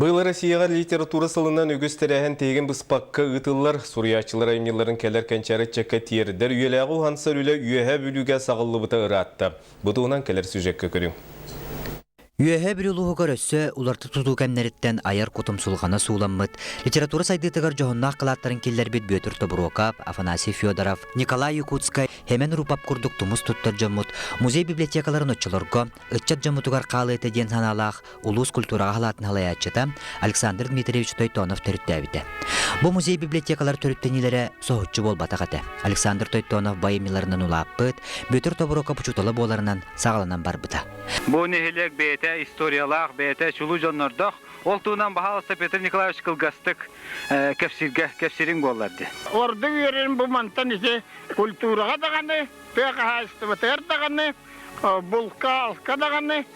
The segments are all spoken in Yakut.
Быйыл Россияҕа литература сылынан үгүс тэрээһин тиһигин быспакка ыытыллар, суруйааччылар айымньыларын кэлэр кэнчээри ыччакка тиэрдэр үйэлээҕи уһансар үлэ Үөһээ Бүлүүгэ саҕыллыбыта ыраатта. Бу туһунан кэлэр сюжекка көрүҥ. Үөһээ Бүлүү улууһугар өссө уларыта тутуу кэмнэриттэн айар кутум сулҕана сууламмыт, литература сайдыытыгар дьоһуннаах кылааттарын киллэрбит Бүөтүр Тобуруокап, Афанасий Федоров, Николай Якутскай, Хэмэн Рупап курдук тумус туттар дьоммут музей библиотекаларын оччолорго ыччат дьоммутугар хаалыа этэ диэн санаалаах улуус культураҕа салаатын салайааччыта Александр Дмитриевич Тойтонов төрүттээбитэ. Бу музей библиотекалар төрүттэниилэрэ соһуччу буолбатах этэ. Александр Тойтонов байымньыларынан улааппыт, Бүөтүр Тобуруокап учуутала буоларынан саҕаланан барбыта. Бу нэһилиэк бэйэтэ историялаах, бэйэтэ чулуу дьоннордоох. Ол туһунан баһаалыста Петр Николаевич кылгастык кэпсииргэ кэпсиириҥ буоллар дии. Ордук үөрэрим бу мантан ити культураҕа даҕаны, тыа хаһаайыстыбатыгар даҕаны булка-алка даҕаны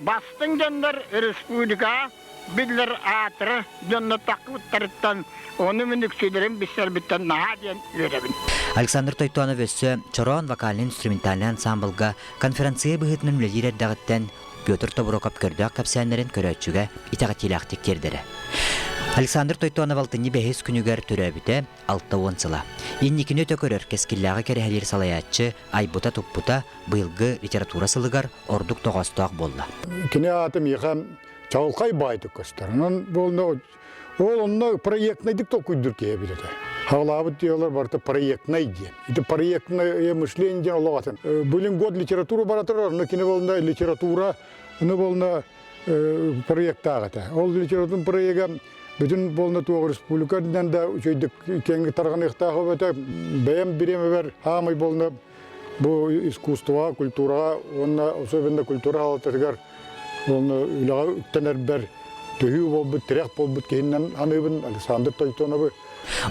бастыҥ дьоннор республикаҕа биллэр аатырар дьоннор таххыбыттарыттан ону мин үксүлэрин билсэрбиттэн наһаа диэн үөрэбин. Александр Тойтонов өссө Чороон вокальнай-инструментальнай ансаамбылга конференция быһыытынан үлэлиир эрдэҕиттэн Петр Тобуроков көрдөөх кэпсээннэрин көрөөччүгэ итэҕэтиилээхтик тиэрдэрэ. Александр Тойтонов алтынньы бэһис күнүгэр төрөөбүтэ 60 сыла. Инникини өтө көрөр, кэскиллээҕи кэрэһэлиир салайааччы айбыта-туппута быйылгы литература сылыгар ордук тоҕоостоох буолла. Кини аата миэхэ чаҕылхай баайдык көстөр. Онон буолна ол онно проектнайдык толкуйдуур киһи эбит этэ. Хаалаабыт дьыалар барыта проектнай диэн. Ити проектное мышление диэн олох атын. Билин год литература бара турар, онно кини болна литература, ону болна проектаах этэ. Ол литература проега бүтүн буолна туох республика үрдүнэн да үчүгэйдик киэҥ тарҕаныахтаах эбэтэ бэйэм бириэмэбэр хаамай буолна бу искусствоҕа, культураҕа уонна особенно культура халататыгар уонна үлэҕэ үктэнэрбэр төһүү буолбут, тирэх буолбут киһинэн аныыбын Александр Тойтоновы.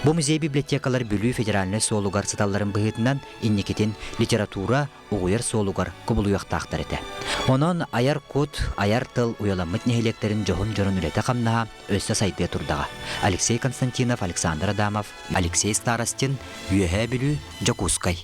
Бу музей библиотекалар Бүлүү федеральнай суолугар сыталларын быһыытынан инникитин литература угуйар суолугар кубулуйуохтаахтар этэ. Онон айар кут, айар тыл уйаламмыт нэһилиэктэрин дьоһун дьонун үлэтэ-хамнаһа өссө сайдыа турдаҕа. Алексей Константинов, Александр Адамов, Алексей Старостин, Үөһээ Бүлүү, Дьокуускай.